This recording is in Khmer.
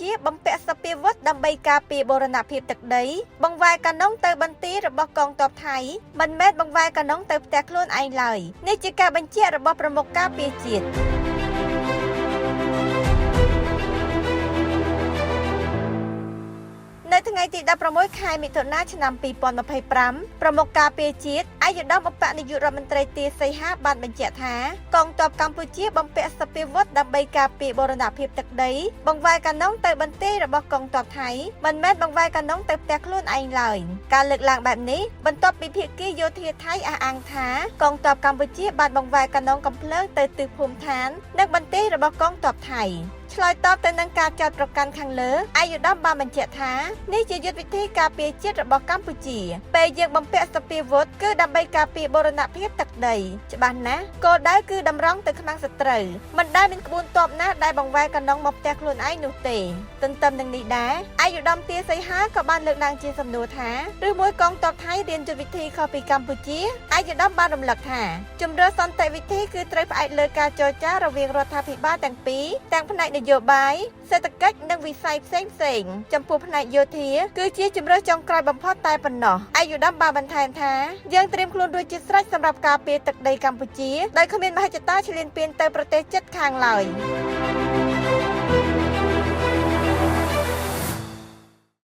ជាបំពាក់សព្វាវុធដើម្បីការពារបូរណភាពទឹកដី បង្វែរកាណុងទៅបន្ទាយរបស់កងទ័ពថៃ មិនមែនបង្វែរកាណុងទៅផ្ទះខ្លួនឯងឡើយនេះជាការបញ្ជាក់របស់ប្រមុខការពារជាតិ។ នៅថ្ងៃទី16ខែមិថុនាឆ្នាំ2025ប្រមុខការពារជាតិឯកឧត្តមឧបនាយករដ្ឋមន្ត្រីទាសីហាបានបញ្ជាក់ថាកងទ័ពកម្ពុជាបំពាក់សព្វាវុធដើម្បីការពារបូរណភាពទឹកដីបង្វែរកាណុងទៅបន្ទាយរបស់កងទ័ពថៃមិនមែនបង្វែរកាណុងទៅផ្ទះខ្លួនឯងឡើយ។ការលើកឡើងបែបនេះបន្ទាប់ពីភាគីយោធាថៃអះអាងថាកងទ័ពកម្ពុជាបានបង្វែរកាណុងកំភ្លើងទៅទិសភូមិឋាននិងបន្ទាយរបស់កងទ័ពថៃ។ ឆ្លើយតបទៅនឹងការចោទប្រកាន់ខាងលើឯកឧត្តមបានបញ្ជាក់ថានេះជាយុទ្ធវិធីការពារជាតិរបស់កម្ពុជាពេលយើងបំពាក់សព្វាវុធគឺដើម្បីការពារបូរណភាពទឹកដីច្បាស់ណាស់គោលដៅគឺតម្រង់ទៅខ្មាំងសត្រូវមិនដែលមានក្បួនទ័ពណាដែលបង្វែរកាណុងមកផ្ទះខ្លួនឯងនោះទេទន្ទឹមនឹងនេះដែរឯកឧត្តមទាសីហាក៏បានលើកឡើងជាសំណួរថាឬមួយកងទ័ពថៃរៀនយុទ្ធវិធីខុសពីកម្ពុជាឯកឧត្តមបានរំលឹកថាជំរឿសន្តិវិធីគឺត្រូវផ្អែកលើការចរចារវាងរដ្ឋាភិបាលទាំងពីរទាំងផ្នែកនយោបាយសេដ្ឋកិច្ចនិងវិស័យផ្សេងផ្សេងចំពោះផ្នែកយោធាគឺជាជំរើសចុងក្រោយបំផុតតែប៉ុណ្ណោះឯកឧត្តមបានបន្ថែមថាយើងត្រៀមខ្លួនរួចជាស្រេចសម្រាប់ការពារទឹកដីកម្ពុជាដោយគ្មានមហិច្ឆតាឈ្លានពានទៅប្រទេសជិតខាងឡើយ។